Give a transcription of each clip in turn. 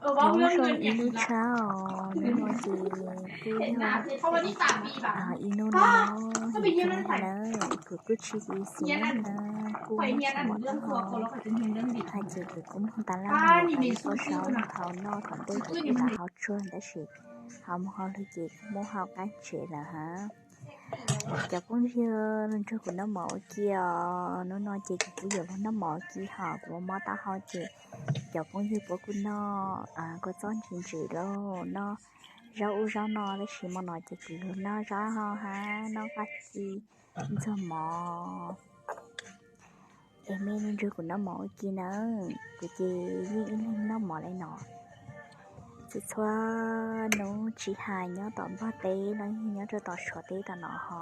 Nyob zoo ib hnub tshiab os, hnub no ces kuj yog ib hnub no, kuv kuj tsis txog na, kuj muab tau mov tag ho, hais tias kuv kuj muab tas laj mus ua ib pob saub thaum noj thaum ntej kuv kuj tas hauv tsuag tab sis ho mus hauj lwm ces kuv muab hau qab tsev lawm hab. Cov phooj ywg los nrog kuv noj mov ua ke os, hnub no ces kuv kuj yuav los noj mov ua ke hos kuv muab mob taub hau ces cov phooj ywg puab kuj noj kua txob ntsis ntsis lauj, noj zaub ub zaub no tab sis hmo no ces kuv yuav noj zaub hab noj qab ci ntxuag mov. Es mej nrog kuv noj mov ua ke na, kuv ces yeej ib leeg noj mov li no txhua txhua hnub tsis hais nyob tom Nplog teb los yog nyob rau tom Suav teb tom no ho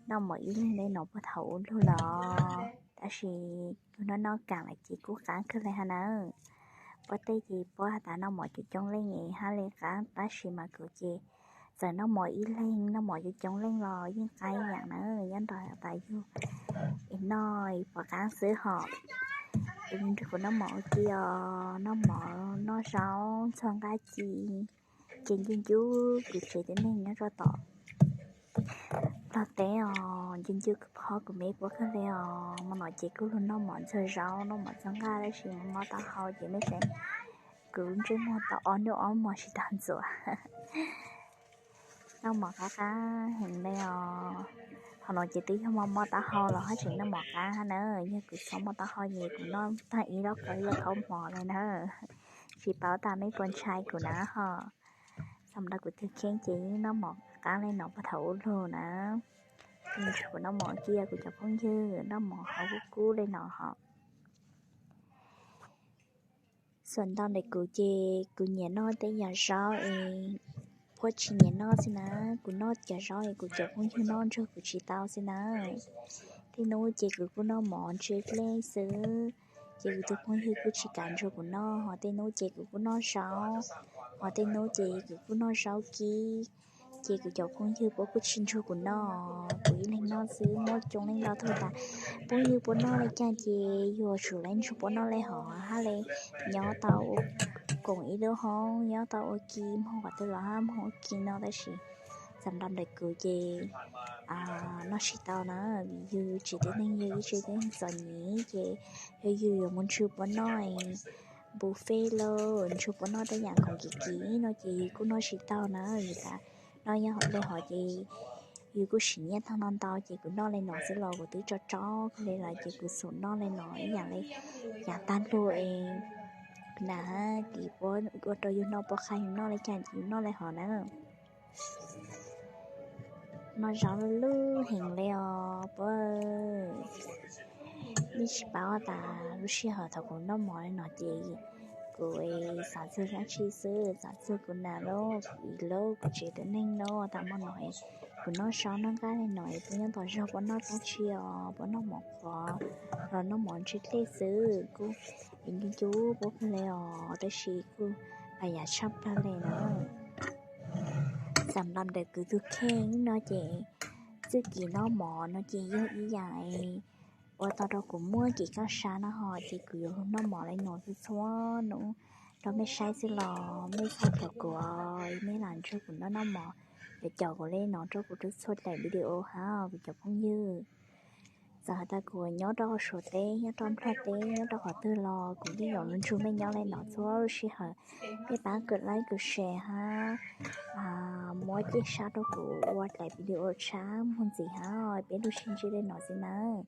noj mov ib leeg li no puag thaum ub lug los, tab sis kuv noj noj kaam lawm ces kuj qaab kawg li hab na. Puab tej ces puab has tas noj mov coob coob leej es hab li qaab, tab sis mas kuv ces txawm noj mov ib leeg noj mov coob coob leej los yeej qaab ib yaam na, nyob nrog tas yug es noj pom qaab xwb hos. Es nrog kuv noj mov ua ke os, noj mov noj zaub ntxuag nqaij ci. Ces ncu ncu kuv tsev tib neeg nyob rau tom Nplog teb os, ncu ncu kuv phob kuv me puab kawg li os. Hmo no ces kuj lug noj mov ntxuag zaub noj mov ntxuag nqaij tab sis mob taub hau ces mej saib kuv ntsej muag tau ob hnub ob hmo tsis tau ntxuav. Noj mov qab qab heev li os. Qhov no ces twb yog mob mob taub hau los haj tseem noj mov qab hab na, yog kuv tsis mob taub hau ces kuv noj taag ib lub kaus ib lub kaus hmo li na. Tsis paub tas mej puas ntshai kuv na ho. Xam ntawm kuv tus kheej ces yeej noj mov qab li no puag thaum ub lug na. Nrog kuv noj mov ua ke kuv cov phooj ywg, noj mov hov kub kub li no hos. Xam ntawm kuv ces kuv nyiam noj tej yam zaub es puab tsis nyiam noj xwb na. Kuv noj cov zaub es kuv cov phooj ywg noj nrog kuv tsis tau xwb na. Tej hnub ces kuv kuj noj mov ntse dlej xwb, ces kuv tus phooj ywg kuj tsis kam nrog kuv noj, ho tej hnub ces kuv kuj noj zaub, ho tej hnub ces kuv kuj noj zaub kib. Ces kuv cov phooj ywg puab kuj tsis nrug kuv noj, kuv ib leeg noj xwb. Muaj coob leej ntau tug tas phooj ywg puab noj le caag ces yug tsum le nrug puab noj le hov hab le nyob tau ua koom ib lub hoob, nyob tau ua ke moog qhov twg los hab moog ua ke no, tab sis xam ntawm kuv ces noj tsis tau na, vim yug tsev tib neeg yog ib tsev tib neeg txom nyem ces yog yug yuav mus nrug puab noj buffet los nrug puab noj tej yam khoom kim kim no ces yug kuj noj tsis tau na, vim tas noj nyob hauv le hov ces yug kuj sim nyiaj tag no ntau ces kuv noj le no xwb los kuv twb tso tso kawg li lawm ces kuv xum noj le no ib yam li yav tag lug es na tim puab ua rau yug noj puab qha yug noj le caag ces yug noj le hov na. Noj zaub lub lub heev li os puab. Yeej tsis paub tas lub sij hawm thaum kuv noj mov li no ces kuv xav txug dlaab tsi xwb, xav txug kuv nam lauj, kuv txiv lauj, kuv tsev tib neeg lauj, tas hmo no kuv noj zaub noj nqaij li no es puab nyob tom zog puab noj dlaab tsi os, puab noj mov qhuav los noj mov ntse dlej xwb, kuj es ncu ncu puab kawg li os, tab sis kuj pas yam tshaj plawg li na. Xam ntawm kuv tus kheej no ces txuj kev noj mov no ces yog ib yam ua tau rau kuv muaj kev kaj sab no ho ces kuv yuav lug noj mov li no txhua txhua hnub rau mej saib xwb los mej txhob thuam kuv, mej lam nrug kuv noj noj mov, yuav caum kuv li no rau kuv txhua daim video hab kuv cov phooj ywg. Txawm has tas kuv nyob rau Suav teb, nyob rau Nplog teb, nyob rau qhov twg los kuv yeej yuav lug nrug mej nyob li no txhua lub sij hawm. Mej pab kws like kws share hab muab caj sab rau kuv ua daim video tshab muag ntxiv hab peb lug sib ntsib li no xwb nawb.